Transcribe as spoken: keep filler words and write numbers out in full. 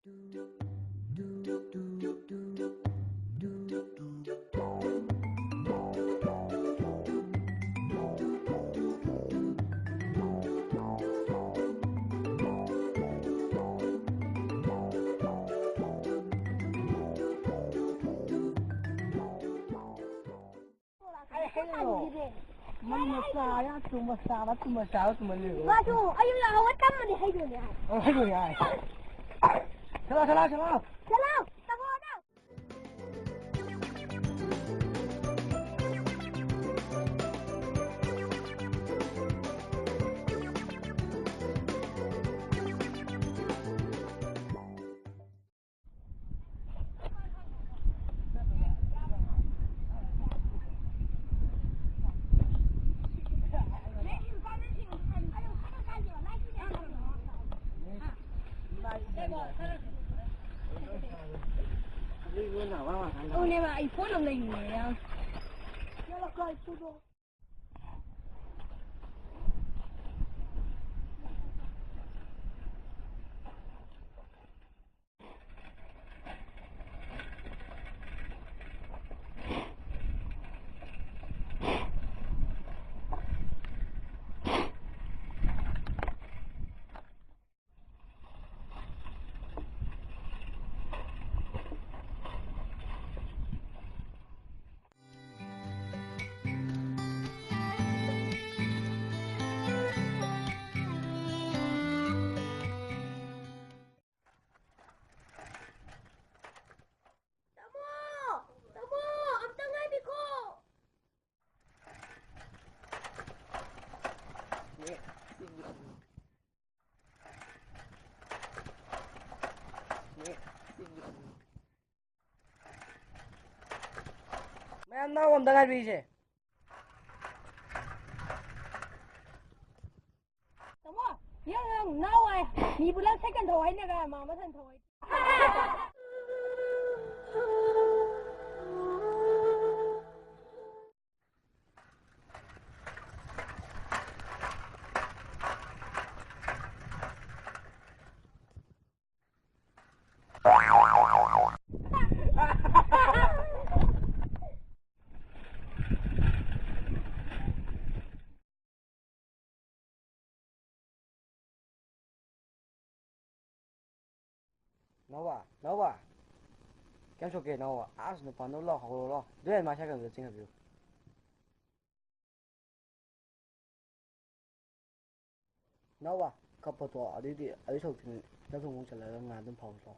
ꯑꯩ ꯍꯩꯔꯣ? ꯃꯩ ꯃꯆꯥ, ꯌꯥꯝ ꯇꯨꯝꯕ ꯆꯥꯕ, ꯇꯨꯝꯕ ꯆꯥꯕ, ꯇꯨꯝꯕ ꯂꯩꯔꯣ? ꯃꯥꯁꯨ ꯑꯌꯨꯛ ꯌꯥꯍꯧꯕ ꯇꯝꯕꯗꯤ ꯍꯩꯗꯣꯏꯅꯦ ꯍꯥꯏ꯫ ꯑ, ꯍꯩꯗꯣꯏꯅꯦ ꯍꯥꯏ꯫ ꯆꯠꯂꯣ, ꯆꯠꯂꯣ, ꯆꯠꯂꯣ꯫ ꯆꯠꯂꯣ, ꯇꯝꯃꯣ ꯅꯪ꯫ ꯑꯗꯨꯅꯦꯕ ꯑꯩ ꯐꯣꯟ ꯑꯃ ꯂꯩꯅꯤꯡꯉꯦ ꯌꯥꯝ꯫ ꯇꯥꯃꯣ! ꯇꯥꯃꯣ! ꯑꯝꯇ ꯉꯥꯏꯕꯤꯈꯣ! ꯃꯌꯥꯝ ꯅꯥꯎ ꯑꯝꯇ ꯉꯥꯏꯕꯤꯁꯦ꯫ ꯇꯥꯃꯣ, ꯌꯦꯡ, ꯌꯦꯡ, ꯅꯥꯎ ꯍꯥꯏ꯫ ꯃꯤ ꯄꯨꯂꯞ ꯁꯥꯏꯀꯜ ꯊꯧ ꯍꯩꯅꯔ ꯃꯥ ꯃꯊꯟ ꯊꯧ ꯍꯩ꯫ ꯅꯥꯎꯕ, ꯅꯥꯎꯕ꯫ ꯀꯌꯥꯝ ꯁꯣꯛꯀꯦ, ꯅꯥꯎꯕ? ꯑꯁ, ꯅꯨꯄꯥ, ꯅꯪ ꯂꯥꯎ, ꯍꯧꯔꯣ, ꯂꯥꯎ꯫ ꯑꯗꯨ ꯃꯥ ꯁꯥꯏꯀꯜꯗ ꯆꯤꯡꯍꯟꯕꯤꯌꯨ꯫ ꯅꯥꯎꯕ, ꯀꯞꯄ ꯇꯣꯛꯑꯣ꯫ ꯑꯗꯨꯏꯗꯤ ꯑꯗꯨꯏ ꯁꯔꯨꯛꯇꯤ ꯅꯪ ꯆꯥꯛꯊꯣꯡ ꯑꯃꯨꯛ ꯆꯠꯂꯒ ꯉꯥ ꯑꯗꯨꯝ ꯐꯥꯎꯔꯨ ꯂꯥꯎ꯫